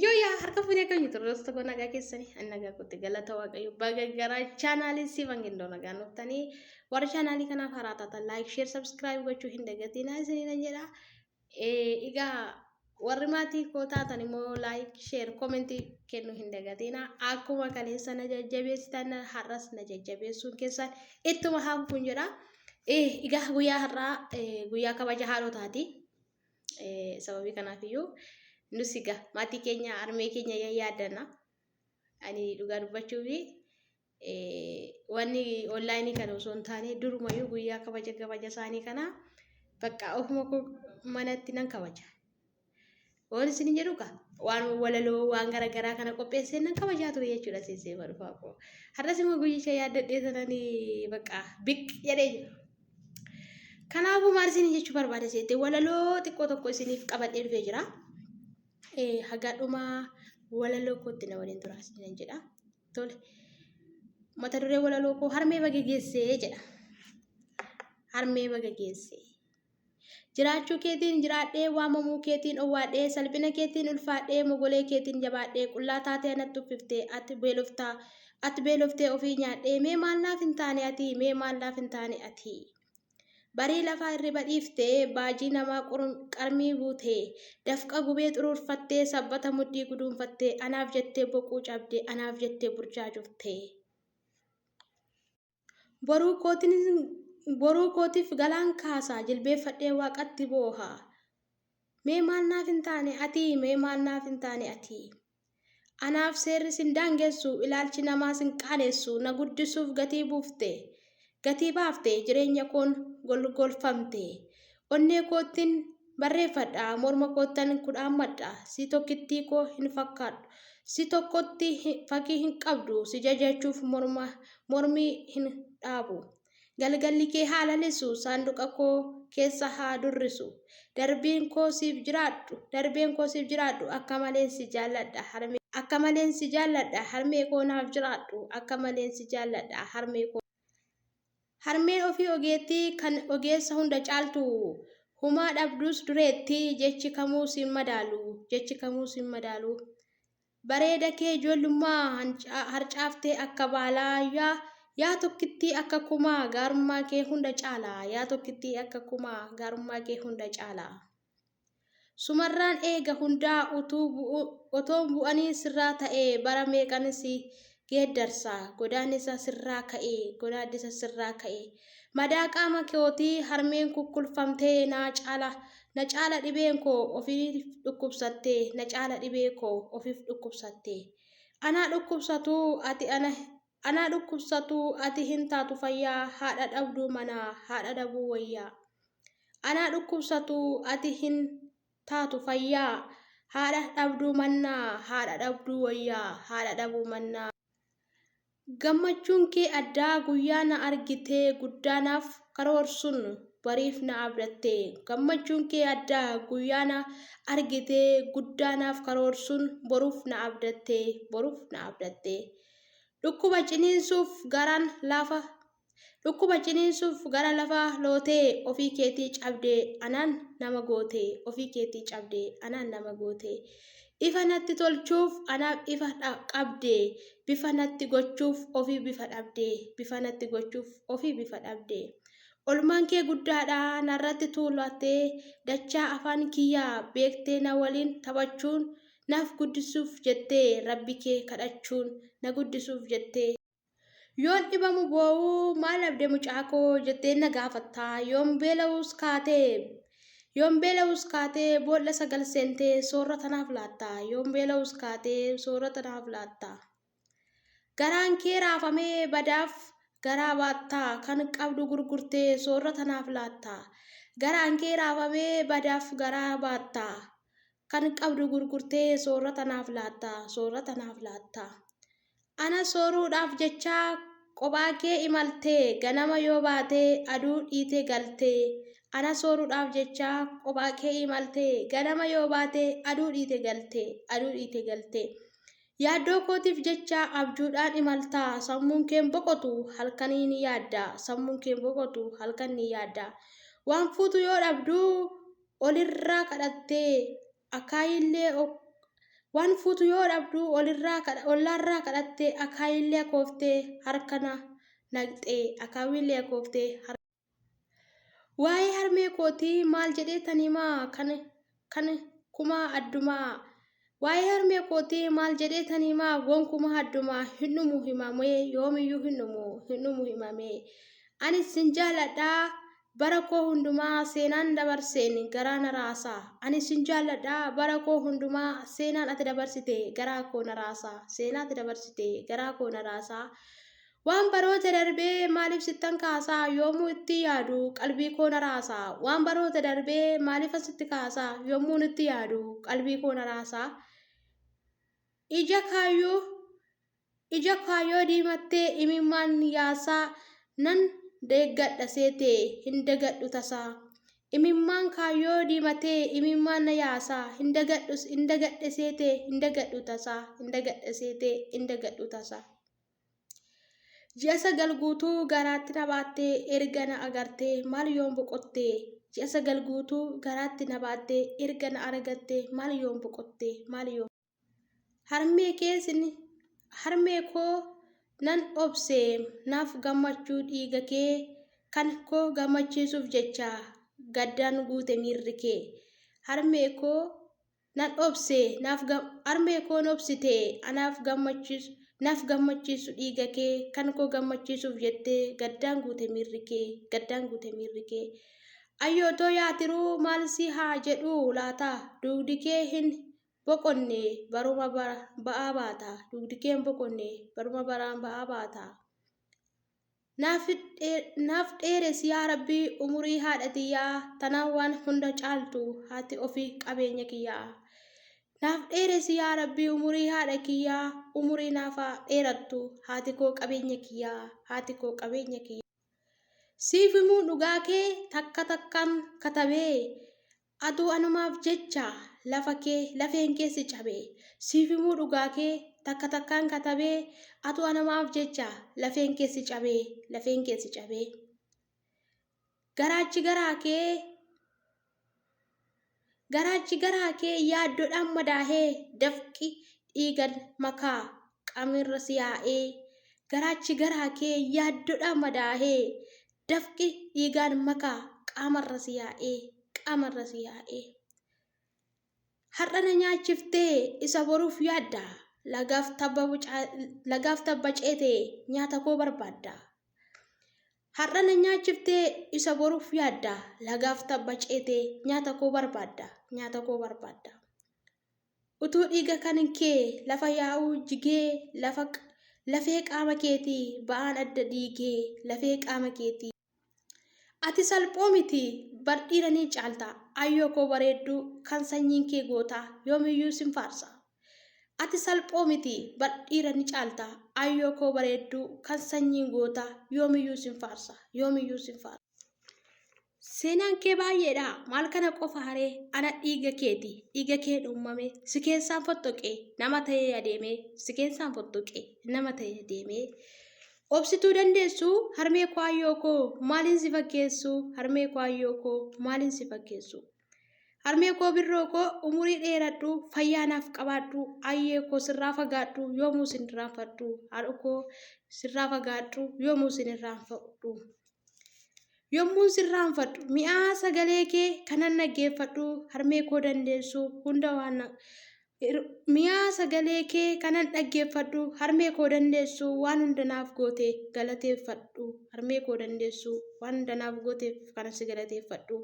Yoo yaa harka fuunee akkam jirtu hordoftoota koo nagaa keessanii ani nagaa kootti galata waaqayyo baga gara chaanaalii Siifan Gindoo nagaan dhuftanii warra chaanaalii kanaaf haaraa taatan laayik sheer sabskiraayib gochuu hin dagatinaa isiniin jedha. Egaa warri maatii koo taatan immoo laayik sheer koomentii kennuu hin dagatinaa. Akkuma kaleessa na jajjabeessitan har'as na jajjabeessuun keessan ittuma haa fufuun jedha. Egaa guyyaa har'aa guyyaa kabaja haadhotaati. Sababii kanaaf iyyuu nus egaa maatii keenya harmee keenya yaaddanna. Ani dhugaa dubbachuu fi wanni onlaayinii kana osoo hin taane durumayyuu guyyaa kabaja kabaja isaanii kana bakka ofuma koo manatti nan kabaja. Waan isin jedhu kaa waan walaloo waan garaagaraa kana qopheessee nan kabajaa ture jechuudha seensee dhufaa koo. Har'as immoo guyyicha yaaddadhee sananii bakka biq jedhee jira. Kanaafuu maal isin jechuu barbaade seete walaloo xiqqoo tokko isiniif qabadhee dhufee jira. Haga dhumaa walaloo kootti na waliin turaa isiniin jedha. Tole. Mata duree walaloo koo harmee baga geessee jedha. Harmee baga geessee. Jiraachuu keetiin jiraadhee waamamuu keetiin owwaadhee salphina keetiin ulfaadhee mogolee keetiin jabaadhee qullaa taatee anatti uffiftee ati beeloftaa ati beeloftee ofii nyaadhee mee maal naaf hin taane ati mee maal naaf hin taane ati. Barii lafaa hirriba dhiiftee baajii namaa qarmii buutee dafqa gubee xuruurfattee sabbata mudhii guduunfattee anaaf jettee boquu cabdee anaaf jettee burjaajoftee. Boruu kootiif galaan kaasa jilbeeffadhee waaqatti booha. Mee maal naaf hin taane ati mee maal naaf hin taane ati. Anaaf seerri sin daangessu ilaalchi namaa sin qaanessu na guddisuuf gatii buufte gatii baafte jireenya koon golgolfamte. Onnee koottin barreeffadha morma koottan kudhaammadha si tokkittii koo hin fakkaadhu si tokkotti fakii hin qabdu si jajachuuf morma mormii hin dhaabu. Galgalli kee haa lalisu saanduqa koo keessa haa durrisu. Darbiin koo siif jiraadhu darbeen koo siif jiraadhu akka maleen si jaalladha harmee akka maleen si jaalladha harmee koo naaf jiraadhu akka maleen si jaalladha harmee koo. Harmeen ofii ogeettii kan ogeessa hunda caaltu humaa dhabdus dureetti jechi kamuu siin madaalu jechi kamuu siin madaalu. Bareeda kee ijoollummaa harcaaftee akka baalaa yaa yaa tokkittii akka kumaa gaarummaa kee hunda caala yaa tokkittii akka kumaa gaarummaa kee hunda caala. Sumarraan eega hundaa utuu otoon bu'anii sirraa ta'ee bara meeqan si geeddarsa godaannisa sirraa ka'ee godaannisa sirraa ka'ee madaa qaama kootii harmeen kukkulfamtee naa caala Na caala dhibeen koo ofiif dhukkubsattee Na caala dhibee koo ofiif dhukkubsattee Anaa dhukkubsatuu ati ana Anaa dhukkubsatuu ati hin taatu fayyaa Haadha dhabduu manaa haadha dhabuu wayyaa Anaa dhukkubsatuu ati hin taatu fayyaa Haadha dhabduu mannaa haadha dhabduu wayyaa Haadha dhabuu mannaa. Gammachuun kee addaa guyyaa na argitee guddaa naaf karoorsun bariif na abdattee Gammachuun kee addaa guyyaa na argitee guddaa naaf karoorsun boruuf na abdattee boruuf na abdattee Dhukkuba ciniinsuuf garaan laafa Dhukkuba ciniinsuuf gara lafa lootee ofii keetii cabdee anaan nama gootee ofii keetii cabdee anaan nama gootee Ifa natti tolchuuf anaaf ifa qabdee bifa natti gochuuf ofii bifa dhabdee bifa natti gochuuf ofii bifa dhabdee Olmaan kee guddaadha narratti tuulattee dachaa afaan kiyyaa beektee na waliin taphachuun naaf guddisuuf jettee rabbi kee kadhachuun na guddisuuf jettee. Yoon dhibamu boo'u maal dhabde mucaa koo jettee na gaafatta. Yoon beela'us kaatee yoon beela'us kaatee boolla sagal seentee soorata naaf laatta. Yoon beela'us kaatee soorata naaf laatta. Garaan kee raafamee badaaf garaa baatta kan qabdu gurgurtee soorata naaf laatta. Garaan kee raafamee badaaf garaa baatta kan qabdu gurgurtee soorata naaf laatta soorata naaf laatta. Ana sooruudhaaf jecha qophaa kee imaltee ganama yoo baatee aduu dhiite galtee Ana sooruudhaaf jecha qophaa kee imaltee ganama yoo baatee aduu dhiite galtee aduu dhiite galtee Yaaddoo kootiif jecha abjuudhaan imaltaa sammuun keen boqotu halkanii ni yaadda sammuun keen boqotu halkan ni yaadda Waan fuutu yoo dhabdu olirraa kadhattee akaayiillee Waan fuutu yoo dhabdu olirraa ollaarraa kadhattee akaayiillee akooftee harka na naqxee akaawiillee akooftee harka. Waa'ee harmee kootii maal jedheetan himaa kan kumaa addumaa. Waa'ee harmee kootii maal jedheetan himaa gonkumaa addumaa hin dhumu himamee yoomiyyuu hin dhumu hin dhumu himamee. Anis sin jaaladha bara koo hundumaa seenaan dabarseen garaa na raasa. Anis sin jaalladha bara koo hundumaa seenaan ati dabarsite garaa koo na raasa. Seenaa ati dabarsite garaa koo na raasa. Waan baroota darbee maaliif sittan kaasaa yoomuu itti yaadu qalbii koo na raasa. Waan baroota darbee maaliifan sitti kaasaa yommuun itti yaadu qalbii koo na raasa. Ija kaayyoo ija kaayyoo diimattee imimmaan yaasaa nan deeggadha seetee hin dagadhu tasaa. Imimmaan kaayyoo diimatee imimmaan na yaasaa hin dagadhu hin dagadhe seetee hin dagadhu tasaa hin dagadhe seetee hin dagadhu tasaa. Ji'a 9 guutuu garaatti na baattee erga na agartee maal yoom boqottee? Ji'a 9 guutuu garaatti na baattee erga na argattee maal yoom boqottee? Maal yoom. Harmee kee sin harmee koo nan obse naaf gammachuu dhiiga kee kan koo gammachiisuuf jecha gaddaan guute miirri kee. Harmee koo Nan obse naaf harmee koo obsite anaaf gammachiisu naaf gammachiisu dhiiga kee kan koo gammachiisuuf jettee gaddaan guute miirri kee gaddaan guute miirri kee. Ayyootoo yaatiruu maal si haa jedhuu laata dugdi kee hin boqonne baruma ba'aa baata dugdi kee hin boqonne baruma baraan ba'aa baata. Naaf dheeresi yaa Rabbi umurii haadha tiyyaa tanaan waan hunda caaltu haati ofii qabeenya kiyyaa. Naaf dheeresi yaa Rabbi umurii haadha kiyyaa umurii naaf haa dheerattu haati koo qabeenya kiyyaa haati koo qabeenya kiyyaa. Siif himuu dhugaa kee takka takkaan katabee Atuu anumaaf jecha lafa kee lafeen kee si cabe siif himuu dhugaa kee takka takkaan katabee atuu anumaaf jecha lafeen kee si cabee lafeen kee si cabee garaachi garaa kee garaachi garaa kee yaaddoodhaan madaahee dafqi dhiigan makaa qamirra si yaa'ee garaachi garaa kee yaaddoodhaan madaahee Dafqi dhiigaan makaa qaamarra si yaa'ee qaamarra si yaa'ee. Har'a na nyaachiftee isa boruuf yaadda lagaaf tabba lagaaf tabba ceetee nyaata koo barbaadda. Har'a na nyaachiftee isa boruuf yaadda lagaaf tabba ceetee nyaata koo barbaadda nyaata koo barbaadda. Utuu dhiiga kan kee lafa yaa'uu jigee lafa lafee qaama keetii ba'aan adda dhiigee lafee qaama keetii. Ati salphoo miti bar dhiira ni caalta ayyoo koo bareedduu kan sanyiin kee gootaa yoomiyyuu sin faarsa. Ati salphoo miti bar dhiira ni caalta ayyoo koo bareedduu kan sanyiin gootaa yoomiyyuu sin faarsa yoomiyyuu sin faarsa. Seenaan kee baay'eedha maal kana qofa haree ana dhiiga keeti dhiiga keen uumame si keessaan fottoqe nama ta'ee adeeme si keessaan fottoqe nama ta'ee adeeme obsituu dandeessu harmee koo ayyoo koo maaliin si fakkeessu harmee koo ayyoo koo maaliin si fakkeessu harmee koo birroo koo umurii dheeradhu fayyaa naaf qabaadhu ayyee koo sirraa fagaadhu yoomuu sin irraanfadhu haadha koo sirraa fagaadhu yoomuu sin irraanfadhu. Yommuun sirraanfadhu mi'aa sagalee kee kanan dhaggeeffadhu harmee koo dandeessu hunda waan mi'aa sagalee kee kanan dhaggeeffadhu harmee koo dandeessu waan hunda naaf goote galateeffadhu harmee koo dandeessu waan hunda naaf gooteef kanan si galateeffadhu.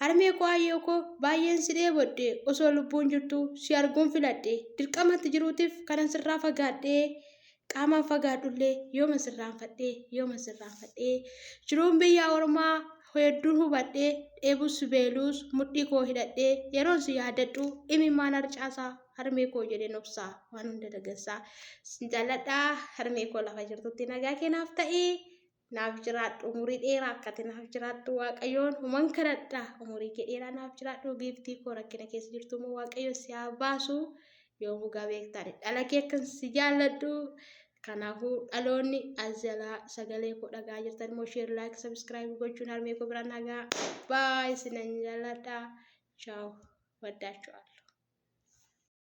Harmee koo aayyoo koo baay'een si dheebodhe osoo lubbuun jirtu si arguun filadhe dirqamatti jiruutiif kanan sirraa fagaadhe qaamaan fagaadhullee yooman sirraanfadhe yooman sirraanfadhe jiruun biyyaa ormaa hedduun hubadhe dheebus beeluus mudhii koo hidhadhe yeroon si yaadadhu imimmaan harcaasaa harmee koo jedheen obsaa waan hunda dagansaa sin jaalladha harmee koo lafa jirtutti nagaa kee naaf ta'ii. Naaf jiraadhu umurii dheeraa akkati naaf jiraadhu waaqayyoon human kadhadha umurii kee dheeraa naaf jiraadhu giiftii koo rakkina keessa jirtu immoo waaqayyo si haa baasu yoomuu gaa beektaani dhala kee akkan si jaalladhu kanaafuu dhaloonni as jalaa sagalee koo dhagaa jirtan immoo sheer laayik sabiskiraayib gochuun harmee koo biraan nagaa baay sinan jaalladha chaaw waddaachuu ala.